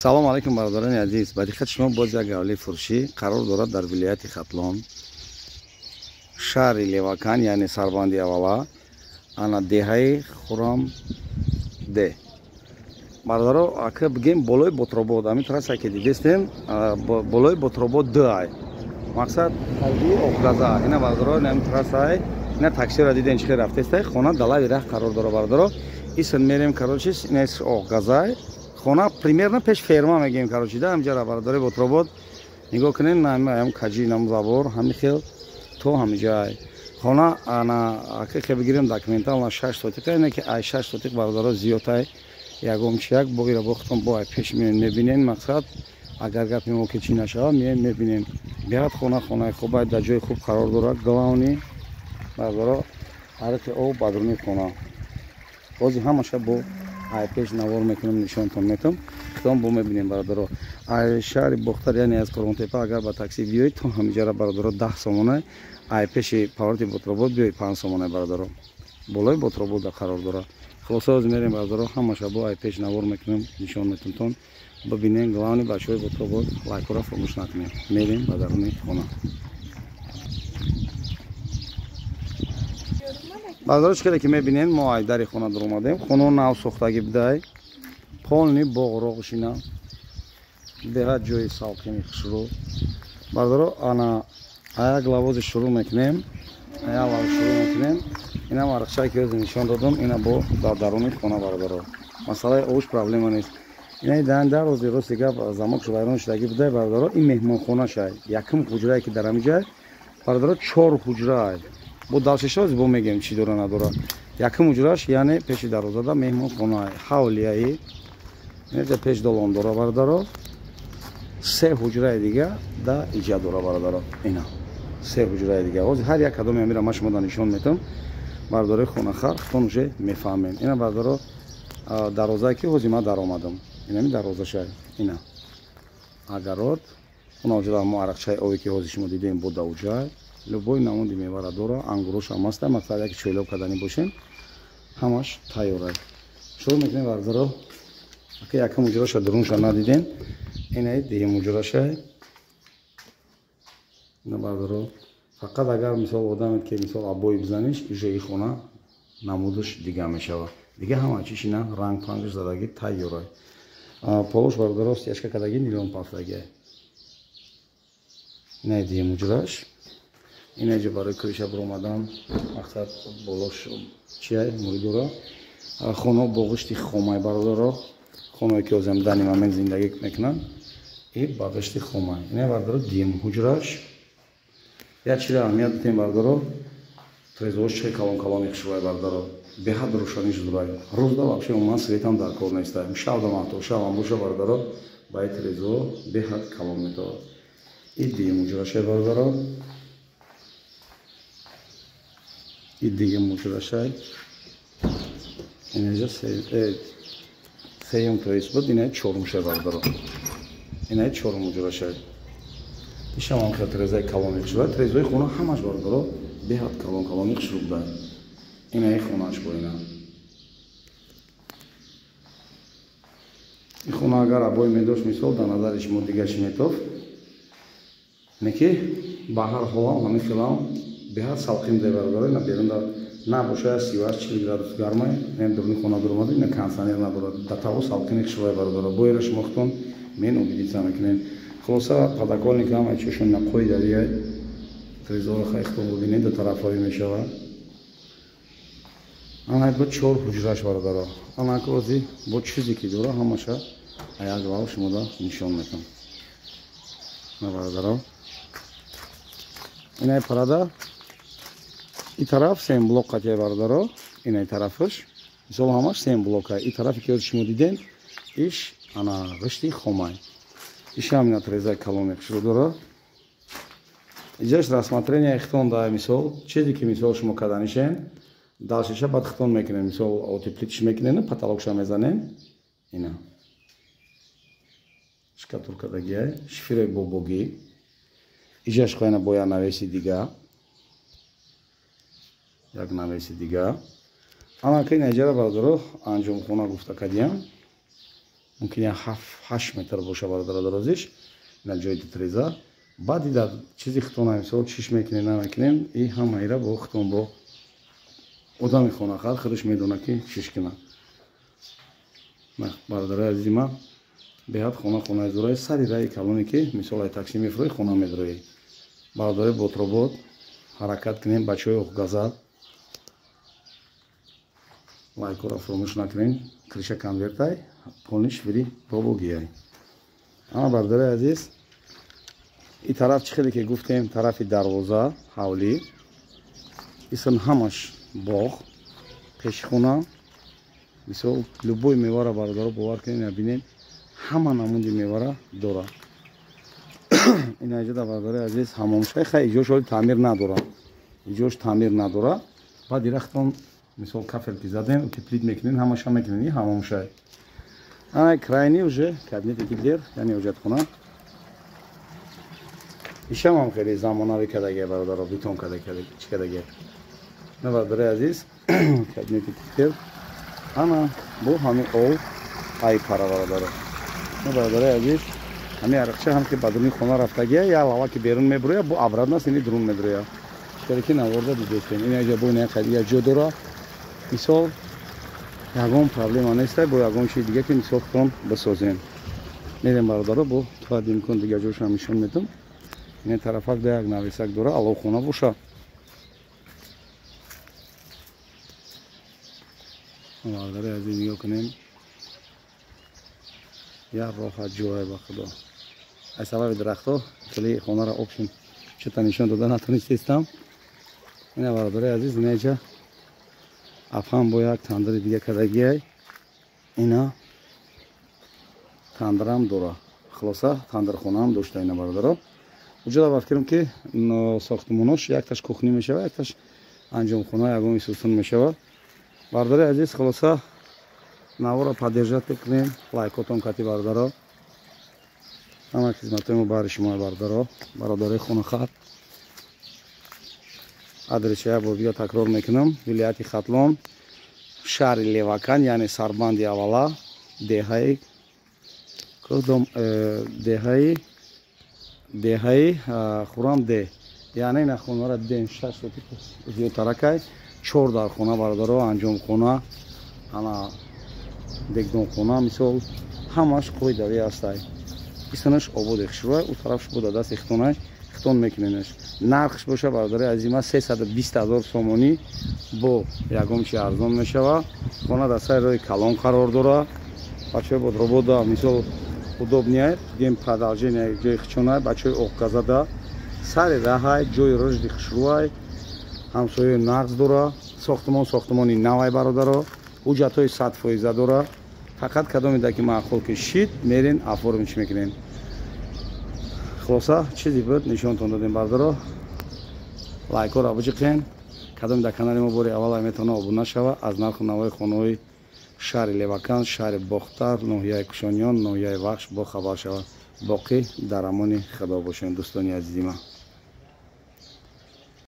Салом алейкум, бародарони азиз. Ба диққати шумо боз як ҳавлии фурӯшӣ қарор дорад дар вилояти Хатлон, шаҳри Левакан, яъне сарбанди аввала, ана деҳаи Хурамде. Бародаро, ака бигем, болои Ботробод, ҳамин трасса ки дидестем, болои Ботробод д ай. Мақсад қалби Оғгаза. Ина, бародаро, ҳамин трасса ай. Ина таксиро диден, чӣ хел рафтестай. Хона далави раҳ қарор дора, бародаро. Исн мерем, короче, ина Оғгазай. Хона примерно пеш ферма мегем, короче, да, ҳамҷара, бародари Ботробод нигоҳ кунед, ҳам каҷи нам забор, ҳами хел то ҳамиҷай. Хона ана ака хе бигирем, документально 6 сотиқа, ине ки ай 6 сотиқ, бародаро, зиёдтай ягом чи як боира бохтон бо ай пеш меоем, мебинен. Мақсад, агар гапи мо ки чӣ нашава, меоем, мебинем. Беҳад хона хонаи хуб, дар ҷои хуб қарор дорад. Главный, бародаро, арақи об ба дуруни хона. Бози ҳамаша бо ай пеш навор мекунам, нишонтон метам, хитон бо мебинем, бародаро. Ай шаҳри Бохтар, яъне аз Қурғонтепа, агар ба такси биёед то ҳамиҷара, бародаро, 10 сомона, ай пеши повороти Ботробод биёед, 5 сомона, бародаро. Болои Ботробода қарор дорад. Хулоса, оз мерем, бародаро, ҳамаша бо ай пеш навор мекунам, нишон метамтон, бибинем. Главный, бачаҳои Ботробод, лайкора фаромӯш накунем. Мерем ба даруни хона. Бародаро, чӣ хеле ки мебинем, мо ай дари хона дуромадем. Хона нав сохтагӣ будай, полный боғроғшина, беҳад ҷои салқини хушрӯ, бародаро. Ана аяк лавози шурӯъ мекунем, аяк лавоз шурӯъ мекунем. Инам арақчае ки ҳозир нишон додам, ина бо дар даруни хона, бародаро. Масъалаи овуш проблема нест. Инаи дан дар рози рости гап, замокш вайрон шудагӣ будай, бародаро. Ин меҳмонхона шай, якум ҳуҷрае ки дар ҳамиҷай, бародаро, чор ҳуҷраай. Бо далшишоз бо мегем, чӣ дора, надора. Якум ҳуҷраш, яъне пеши дарвозада меҳмонхона, ҳавлияи неҷа пеш долон дора, бародаро. Се ҳуҷраи дига да иҷа дора, бародаро. Ина се ҳуҷраи дига. Ҳозир ҳар як кадоми амира ман шумо да нишон метам, бародарои хонахар, худтон уже мефаҳмем. Ина, бародаро, дарвозае ки ҳозир ман даромадам, инами дарвозашай. Ина огород, онаҷода мо арақчаи ове ки ҳозир шумо дидем, бо дауҷай любой намуди мевара дора, ангурош ҳам аста. Мақсад, яки чойлоб кардани бошем, ҳамаш тайёра. Шурӯъ мекунем, бародаро. Ака якум ҳуҷраша дурунша надидем, инаи дуюм ҳуҷрашай. Ина, бародаро, фақат агар мисол одаме ки мисол обои бизаниш, ижаи хона намудаш дига мешавад. Дига ҳама чиш ина ранг пангаш задагӣ, тайёра. Полош, бародаро, стяжка кардагӣ, нилон пафтагӣ. Инаи дуюм ҳуҷраш. Инаҷа барои крыша биромадан, мақсад, болош чия мӯй дора. Хона бо ғишти хомай, бародаро. Хонае ки ҳозир данный момент зиндагӣ мекунанд, и ба ғишти хомай. Ина, бародаро, дуюм ҳуҷраш. Як чиро аҳамият дидем, бародаро: трезош чӣ калон калони хушрӯай, бародаро, беҳад рӯшаниш дурай. Рӯзда вообще умуман светам дар кор неста, шавда маҳто шавам боша, бародаро, ба и трезо беҳад калон метавад. И дуюм ҳуҷрашай, бародаро, и дигим ҳуҷрашай. Инаҷа сеюм, то есть буд, инаи чорумшай, бародаро, инаи чорум ҳуҷрашай. Ишам ҳам хел трезаи калони хушрӯ. Трезои хона ҳамаш, бародаро, беҳад калон калони хушрӯ буда. Инаи хонааш бо ина. Ин хона агар обои медошт, мисол, дар назари шумо дига чӣ метофт? Не ки ба ҳар ҳолам ҳамин хелам беҳад салқин дай, бародаро. Ина берун да набошад 38-40 градус гармай, ин дуруни хона дуромада, ина кондиционер надорад, да таво салқини хушрӯай, бародаро. Боира шумо худтон мен убедиться мекунем. Хулоса, подоконник ҳама чишон нақои дарияй. Трезора хай худтон бубинед, ду тарафҳои мешавад. Ана бо чор ҳуҷраш, бародаро. Ана ози бо чизе ки дора, ҳамаша як лав шумода нишон метам, на бародаро. Инаи парада и тараф сем блок қатия, бародаро. Инаи тарафаш, мисол, ҳамаш сем блока. И тарафе ки шумо дидем, иш ана ғишти хомай. Ишам ина трезаи калони хушрӯ дора. Иҷаш рассмотрение хитон да, мисол, чизе ки мисол шумо каданишен, дальшеша баъд хитон мекунем, мисол, утеплитиш мекунем, потолокша мезанем. Ина штукатурка дагиай, шифери бобогӣ. Иҷаш хоина бо як навеси дига, як навеси дига. Ана ки инаҷара, бародаро, анҷомхона гуфта кардиям. Мумкин 7-8 метр боша бародаро дарозиш. Ина ҷои дутреза. Баъди дар чизи хитона мисол чиш мекунем, намекунем, и ҳамаира бо хитон бо одами хонахар худаш медона ки чиш кунад. Бародарои азизи ман, беҳад хона хонаи зӯраи сари раи калоне ки мисол ай такси мефурӯи хона медроӣ. Бародарои Ботробод ҳаракат кунем, бачаҳои Оқгазад лайкҳоро фуромӯш накунем. Крыша конвертай, полный швири бобогияй. Ама бародарои азиз, и тараф чӣ хеле ки гуфтем, тарафи дарвоза ҳавлӣ, исан ҳамаш боғ, пешхона. Мисол любой мевара бародаро бовар кунед, бинед, ҳама намуди мевара дорад. Ина иҷода бародарои азиз ҳамомшай, хай иҷош ҳоли таъмир надорад, иҷош таъмир надорад. Баъд ирахтон мисол кафел ки задем, теплит мекунед, ҳамаша мекунед, и ҳамомшай. Ана крайний уже кабинети Гитлер, яъне ҳоҷатхона. Ишам ҳам хеле замонавӣ кардагия бародаро, бетон чӣ кардагия. На бародарои азиз, кабинети Гитлер. Ана бо ҳамин ов ай пара бародаро. На бародарои азиз, ҳамин арақча ҳам ки ба дуруни хона рафтагия, я лава ки берун мебуроя, бо обратно сини дурун медроя. Чиқаре ки наворда дидестем. Ин аҷа бо ина қадия ҷо дора. Мисол ягон проблема нест, бо ягон чизи дига ки мисол худтон бисозем. Мерем бародаро, бо то имкон дига ҷошам нишон медам. Ин тарафак да як нависак дора, аловхона боша. Бародарои азиз нигоҳ кунем. Як роҳат ҷое ба худо. Аз сабаби дарахтҳо хеле хонаро обшин чита нишон дода натонистестам. Ина бародарои азиз, инаҷа афҳам бо як тандири дига кардагиай. Ина тандирам дора. Хулоса тандирхонаам дошта ина бародаро. Уҷода ба фикрам ки сохтмонош якташ кухни мешава, якташ анҷомхона, ягон исусун мешава. Бародарои азиз, хулоса наворо поддержать кунем, лайкотон кати бародаро. Ҳама хизматҳои мо баҳри шумо бародаро, бародарои хонахар. Адреса як бор дига такрор мекунам: вилояти Хатлон, шаҳри Левакан, яъне сарбанди аввала, деҳаи кудом, деҳаи Хурам-Деҳ. Яъне ина хонара дидем 6 сотик зиёдтаракай, 4 дархона бародаро, анҷомхона, ана дегдонхона, мисол ҳамаш қоидавӣ ҳастай. Исанаш ободе хушрӯй, у тарафш буда даст ихтонай, хитон мекуненаш. Нархш боша бародари азима 320 000 сомонӣ бо ягон чи арзон мешава. Хона дар сари роҳи калон қарор дора. Бачаҳои Бодробода мисол удобнее, гем продолжение ҷои хичонай, бачаҳои Оқгазада сари раҳай, ҷои рушди хушрӯай, ҳамсояи нағз дора. Сохтмон сохтмони навай бародаро, ҳуҷҷатҳои 100% дора. Фақат кадоме ки маъқул ки шид, мерен оформиш мекунем. Хулоса чизи буд нишонтон додем бародаро. Лайкҳоро биҷиқен. Кадоме дар канали мо бори аввал метавона обуна шава. Аз нарху навои хонаҳои шаҳри Левакан, шаҳри Бохтар, ноҳияи Кушониён, ноҳияи Вахш бо хабар шава. Боқӣ дар амони Худо бошем дӯстони азизи ман.